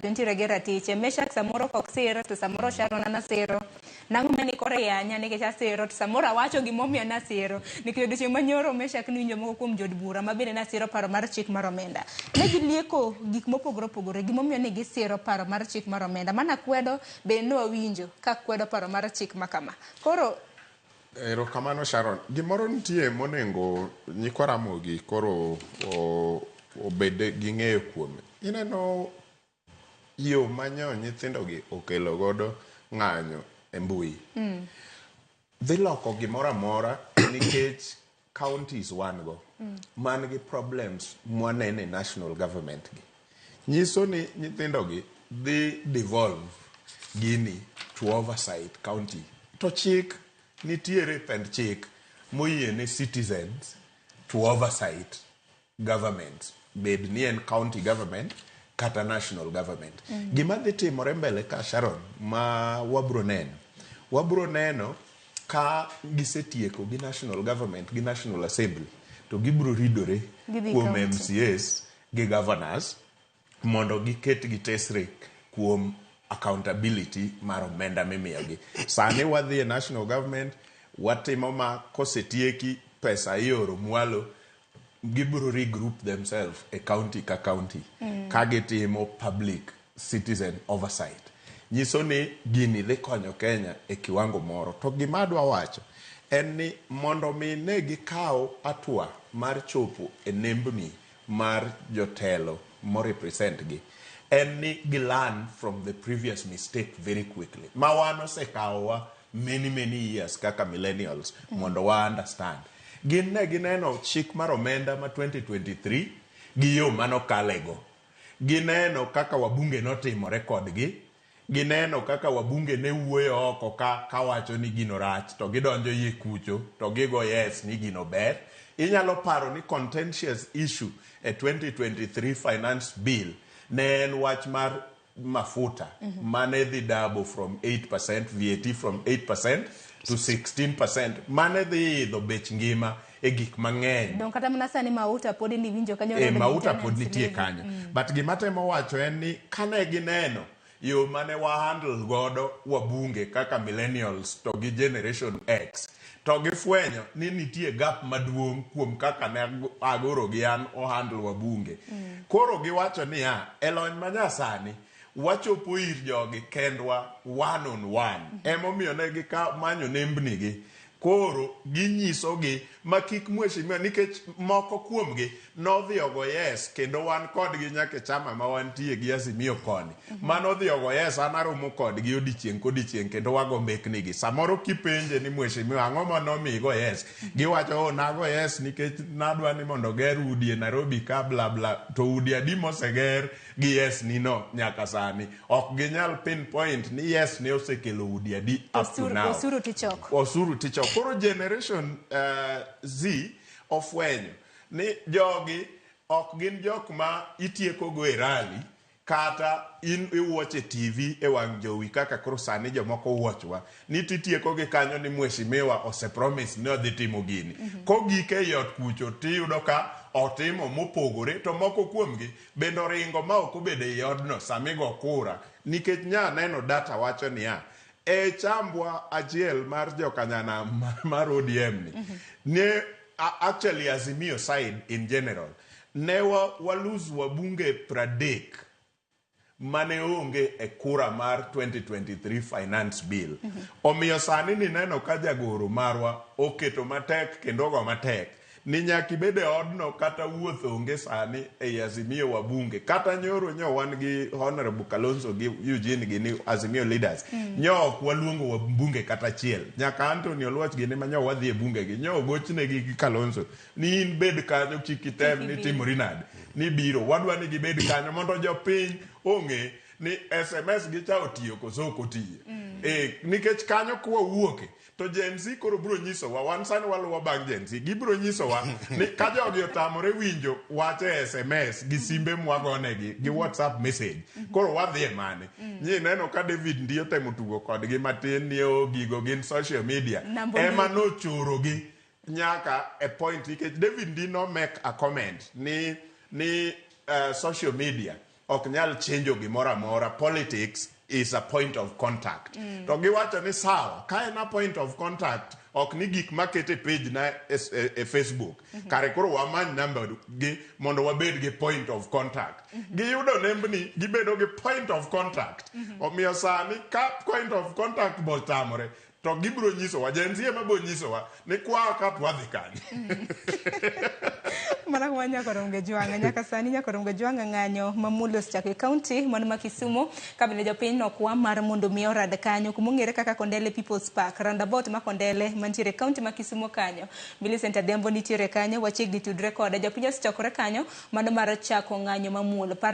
Nitiere gi ratiche. Meshak samoro ok sir to samoro Sharon an asiro. Nang'o mane koro yanya nikech asiro to samoro awacho gimomiyo nasiro. Nikech odiochieng' manyoro Meshak niwinjo moko kuom jood bura ma bende nasiro paro mar chik mar omenda. Ne gilieko gik mopogore opogore gimomiyo ne gisiro paro mar chik mar omenda. Mana kwedo bende ne wawinjo ka kwedo paro mar chik ma kama. Koro Erokamano Sharon. Gimoro nitie monengo nyikwa Ramogi koro obed gi ng'eyo kuome. Ineno yo manyo nyithindogi okelo godo ng'anyo e mbui. Dhi loko gimoro amora nikech counties wan go man gi problems mwaneno e national government gi. Nyiso ni nyithindogi dhi devolve gini to oversight county. To chik nitiere pend chik moyie ne citizens to oversight government bed ni en county government kata national government. Gima dhi timore mbele ka Sharon ma wabro neno, wabro neno ka gisetieko gi national government gi national assembly to gibro ridore Gidhi kuom county. MCAs gi governors mondo giket gi tesre kuom accountability mar omenda mimiyogi. Sani wadhi e national government watimo ma kosetieki pesa ioro mwalo gibiro regroup themselves e county ka county ka gitimo public citizen oversight. Nyiso ni gini dhi konyo Kenya e kiwango moro. To gima adwa wacho en ni mondo mi ne gikaw hatua mar chopo e nembni mar jotelo mo represent gi en ni gi learn from the previous mistake very quickly. Ma wan osekawowa many many years kaka millennials mondo wa understand. Gin ne gineno chik mar omenda ma 2023 gi yo manokalego. Gineno kaka wabunge notimore kodgi. Gineno kaka wabunge ne wuoyo oko ka kawacho ni gino rach to gidonjo iye kucho to gigo yes ni gino ber. Inyalo paro ni contentious issue e 2023 finance bill ne en wach mar mafuta mane dhi double from 8% VAT from 8% to 16% mane dhi idho bech ngima e gik mang'eny. Dong kata mana sani mauta pod niwinjo kanyo. E, road mauta pod maintenance nitie levy. kanyo. But gima temo wacho en ni kane gineno yo mane wa handle godo wabunge kaka millennials to gi generation X to gifwenyo ni nitie gap maduong' kuom kaka ne Agoro gi an o handle wabunge. Koro giwacho niya, e lony manyasani wachopo ir jogi kendwa one on one. Emomiyo ne gimanyo nembni gi. Koro ginyisogi ma kik mheshimiwa nikech moko kuomgi nodhi ogo yes kendo wan kodgi nyaka e chama ma wantie gi Azimio koni. Mano odhi ogo yes an aromo kodgi odiochieng' kodiochieng' kendo wago mbekni gi. Samoro kipenje ni mheshimiwa ang'o ma nomiyo igo yes? Giwacho oh nago yes nikech nadwa ni mondo oger udi e Nairobi ka bla bla to udi adi moseger gi yes ni no nyaka sani. Ok ginyal pinpoint ni yes ne osekelo udi adi up to now. Osuru tichoko. Osuru tichoko. Koro generation Z ofwenyo ni jogi ok gin jok ma itieko go e rally kata in iwuoch e TV e wang' jowi kaka koro sani jomoko wuochwa ni titieko gi kanyo ni mheshimiwa ose promise ni odhi timo gini. Kogik ei ot kucho tiyudo ka otimo mopogore to moko kuomgi bende oringo ma ok obedo ei odno sama igo kura nikech nya neno data wacho niya e chambwa achiel mar jokanyanam mar ODM ni ne actually Azimio side in general ne wa, wa lose wabunge 30 mane onge e kura mar 2023 finance bill. Omiyo sani nineno ka jagoro marwa oketo matek kendo ogo matek ni nyaka ibed e odno kata wuoth onge sani ei Azimio wabunge. Kata nyoro nyo wan gi Honorable Kalonzo gi Eugene gi ni Azimio leaders. Nyo ok waluongo wabunge kata achiel. Nyaka Anthony Oluoch gini ma nyo wadhi e bunge gi. Nyo ogochne gi Kalonzo ni in bed kanyo kik item ni timori nade. Ni biro. Wadwa ni gibed kanyo mondo jopiny ong'e ni SMS gi cha otiyo koso ok otiyo. E, nikech kanyo kwawuoke to Gen Z koro biro nyisowa wan sani waluwo bang' Gen Z gibiro nyisowa ni ka jogi otamore winjo wach e SMS gi simbe mwagonegi gi WhatsApp message koro wadhi e mane nyi neno ka David Ndii otemo tugo kodgi matin ni o gigo gin social media Nambo ema ndiko. nochorogi nyaka e point nikech David Ndii no make a comment ni social media ok nyal chenjo gimoro amora. Politics is a point of contact. To giwacho ni sawa, ka en a point of contact, ok ni gik makete page na e Facebook. Kare koro wamany namba gi mondo wabed gi point of contact. Giyudo nembni, gibedo gi point of contact. Omiyo sani ka point of contact botamore, to gibiro nyisowa, Gen Z ema biro nyisowa ni kwa ka to wadhi kanye. Mana kuma Nyakorom Jwang'a nyaka sani Nyakorom Jwang'a ng'anyo mamuol osechako e kaunti man ma Kisumu ka bende jopiny nokwa mar mondo mi orad kanyo kuma ong'ere kaka Kondele People's Park roundabout ma Kondele mantiere e kaunti ma Kisumu kanyo. Millicent Adhiambo nitiere kanyo wachiegni tudre kode. Jopiny osechokore kanyo mano mar chako ng'anyo mamuol. Par